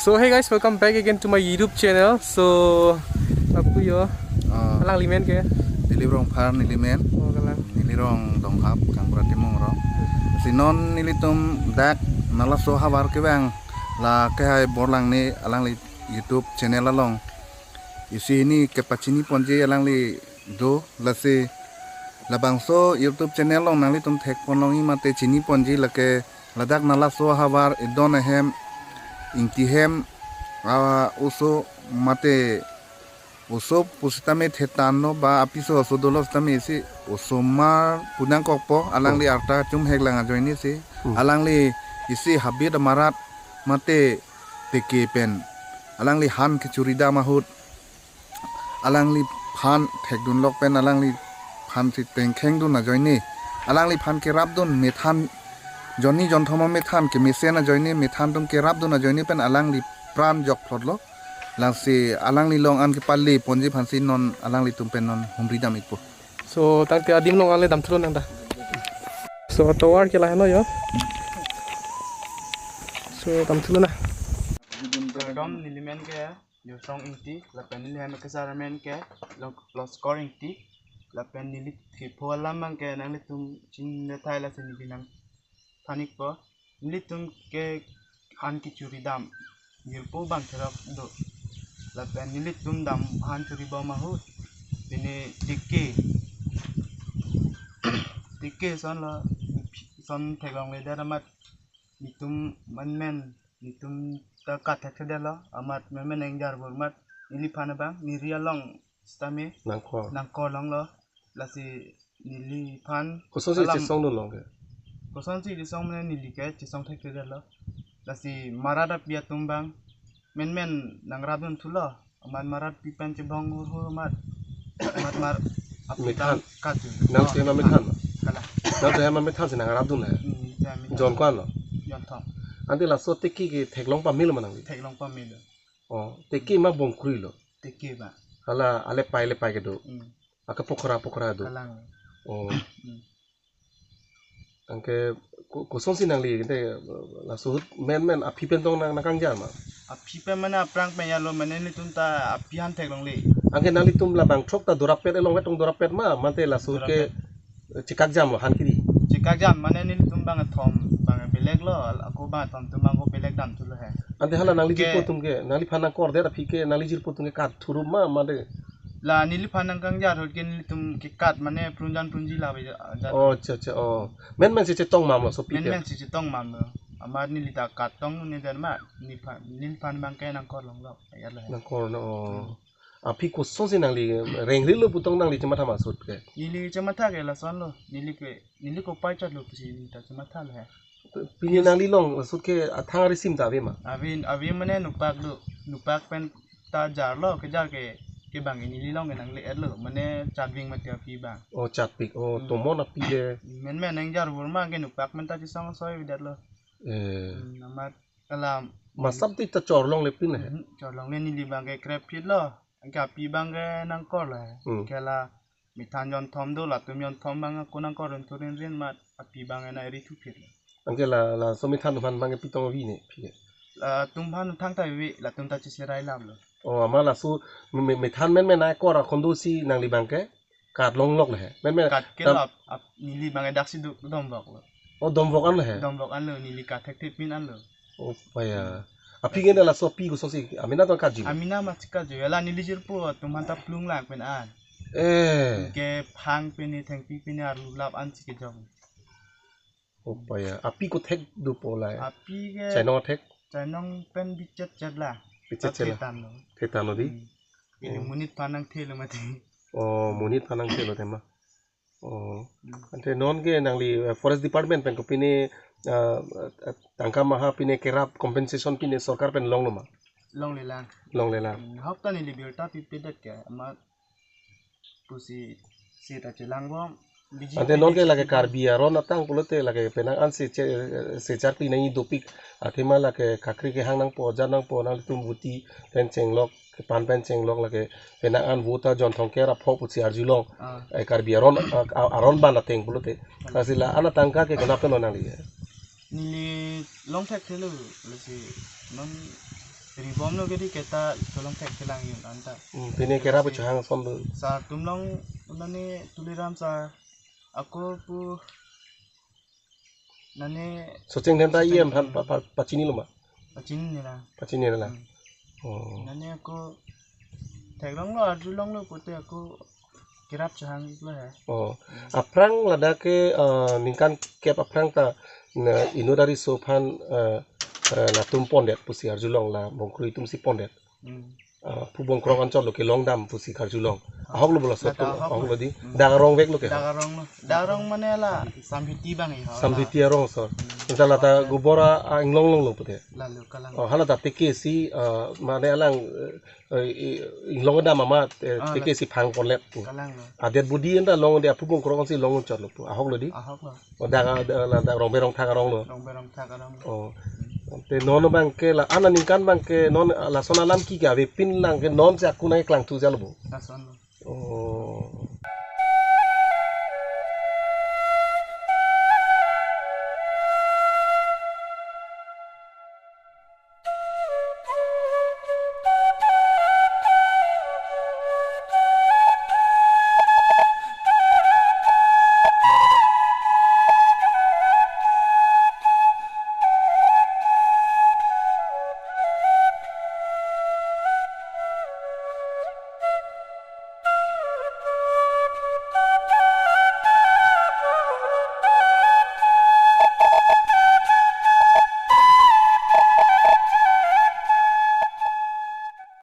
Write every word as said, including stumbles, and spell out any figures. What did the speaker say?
So hey guys, welcome back again to my YouTube channel. So, apu yo, Ah, alangli men ke? Neli Rongphar neli men. Oh, kalang. Neli rong Donghap, Kangbura Timung rong. Si non nelitum dak nalaso havar kevang, la kehai Borlangni alangli YouTube channel along. Isi hini kepachini ponji alangli do, lasi labangso YouTube channel along nanglitum thekpon longji mate chini ponji, lake ladak nalaso havar edon ahem, ingti hem, ah, oso mate oso pusitame thetan lo ba apiso oso dolo sitame isi osomar pu nangkokpo, alangli arta chum heklang ajoine si. Hmm. Alangli isi habit amarat mate teke pen alangli han kechuri dam ahut, alangliphan thekdunlok pen alangliphan si tengkhengdun ajoine, alangliphan kerapdun methan, jonni jonthom amethan kemesen ajoine, methan atum kerapdun ajoine pen alangli pran jokphlotlo. Lasi alangli along an kepale ponji aphansi non alanglitum pen non humri dam-ikpo. So, tangte adim along ale damthulo nang ta. So, tovar ke lahenlo yo. So, damthulo na. Kardom, neli men ke Yusong Ingti, lapen neli hem kesar men ke Lok-, Loskor Ingti, lapen neli kepho alam abang ke nanglitum chinine thai, lasi neli nangphan-ikpo. Nelitum ke han kechuri dam, jirpo bang therok do. Lapen nelitum dam han churi bom ahut, pine teke, teke ason lo, ason theklongledet amat, nelitum menmen, nelitum ta kat thekthedetlo, amat menmen nangjar bor amat, neliphan abang, neri along sitame nangkor, nangkor longlo. Lasi neliphan kosonsi alam chesongdun long ke? Kosonsi chesong mane neli ke chesong thekthedetlo. Lasi marat api atum abang menmen nangrapdunthulo. Amat marat api pen chebong hurhur amat. Amat mar api methan abang kaju. Nangtum hem amethan? Kalang. Nangtum hem amethan si nangrapdun he? Hmm, neli hem amethan. Jon ko-an lo? Jonthom. Ante laso teke ke theklong pamelo ma nangli? Theklong pamelo. Oh, teke ma bongkrui lo? Teke ma. Hala, ale pai le pai kedo. Hmm. Ake pokhara pokhara do. Kalang. Oh. Hmm. Anke ko-, kosonsi nangli, ante, laso ahut menmen aphi pen tong nang, nangkangjar ma? Aphi pen mane aphrang pen ya lo, mane nelitum ta aphi han theklongle. Anke nanglitum labang throk ta dorapet, elong vet tong dorapet ma, mate laso ahut ke dorapet. Chekakjamlo han kiri? Chekakjam, mane nelitum bang athom, bang belek lo, ako bang athom atum bang ako belek damthulo he. Ante hala nangli ke jirpo atum ke, nangliphan nangkordet aphi ke, nangli jirpo atum ke kat thurup ma, mate? La neliphan nangkangjar ahut ke nelitum ke kat mane prunjan prunji la be ja-, ja-. Oh, acha, acha, oh. Menmen si chetong mamlo, sopi ke? Menmen si chetong mamlo. Amat neli ta kat tong ne dan ma, neliphan, neliphan abang ke nangkor longlo, ayat lo he. Nangkor lo, oh. Hmm. Aphi kosonsi nangli, rengrilo pu tong nangli chematha ma laso ahut ke? Neli chematha ke lason lo, neli ke, neli kopai chotlo pusi neli ta chematha lo he. Pini nangli along laso ahut ke athang arisim ta ave ma? Ave, ave mane nupak do. Nupak pen ta jarlo, kejar ke, ke bang neli along ke nangle-etlo, mane chatpik mati aphi bang. Oh, chatpik. Oh, hmm. Tomon aphi le. Menmen nangjar bor ma ke nupak pen ta chesong soi avedetlo. Eh. Hmm, amat kalang. Masap ti ta chorlongle pin he? Hmm, chorlongle, neli bang ke krepphitlo. Anke aphi bang ke nangkorlo he. Hmm. Ke la methan jonthom do, latum jonthom bang ako nangkor rin turin rin amat aphi bang ke nang eri thuphitlo. Anke la, laso methan atum aphan bang ke pi tong avi ne aphi ke? Latum aphan thangta avi, latum ta cheserai laplo. Oh, amat laso me-, me-, methan menmen nangkor akhondosi nangli bang ke kat longlok le he? Menmen kat ke tam- lo ap-, ap-, neli bang ke daksi do domvoklo. Oh, domvok anlo he? Domvok anlo, neli kat thekthe pin anlo. Oh, paya. Aphi ke ne laso aphi kosonsi, amena tong kaju? Amena ma chekaju, hala neli jirpo atum aphan ta plung lang pen an. Eh. Ke phang pen ne, thengpi pen ne, arlu lap ansi kejok. Oh, paya. Aphi kothek dopo la he? Aphi ke chainong athek? Chainong pen bichet chet la. Bichet chet la. Thetan lo. Thetan lo di? Hmm. Ini Oh. Monit aphan nangthelo mati. Oh, monit aphan nangthelo tema. Oh. Hmm. Ante non ke nangli, eh, Forest Department pen kopine, eh, eh, tangka maha pine kerap compensation pine sorkar pen longlo ma? Longle lang. Longle lang. Hmm, hok ta neli birta pipedet ke, amat pusi seta chelang bom. Ante non ke lake Karbi Aron atang pulote lake penang an se che-, se charkli nangji dopik. Athema lake kakri kehang nangpo, jar nangpo, nangtum buti pen chenglok, kepan pen chenglok lake penang an vote ajon thongker apho pusi arjulong. Ah. Eh, Karbi Aron, ah, ah, Aron ban ateng pulote. Lasi la-an atangka ke konat pen lo nangli? Neli long thekthelo, lasi non Ribom lo kedi keta cholong thek kelang yun anta. Hmm, pine kerap chohang ason do. Sar atum along nane Tuliram sar, ako pu nane Socheng Dhenta iem aphan pa, pa, pachinilo ma? Pachinine la. Pachinine la. Hmm. Oh. Nane ako theklonglo, arjulonglo pute ako kerap chohang iklo he. Oh. Aphrang ladak ke, eh, ningkan kep aphrang ta na inut ariso aphan, eh, eh, latum pondet pusi arjulong, la Bongkroi atumsi pondet. Hmm. Ah, Phubong Krok anchot lo kelong dam pusi karjulong. Ahok lo bola so. Lata ahok lo. Ahok lo di. Hmm. Dak arong vek lo ke. Dak arong lo. Dak arong mane la Samphiti abang iho. Samphiti arong so. Hmm. Anta lata gubor a, a inglong longlo pute. Lalu kalang. Oh, hala ta teke si, ah, mane alang, eh, eh, i-, inglong dam amat, eh, ah, teke si phang ponlet pu. Kalang lo. Adet budi anta long de Phubong Krok ansi long anchot lo pu. Ahok lo di. Ahok lo. Oh, dak, dak, dak Rongbe Rongthak arong lo. Rongbe Rongthak arong lo. Oh. Te non abang ke la, ana ningkan abang ke non lason alam ke ke avepin lang ke non si aku nangkeklang thu jalo bo. Lason lo. Oh.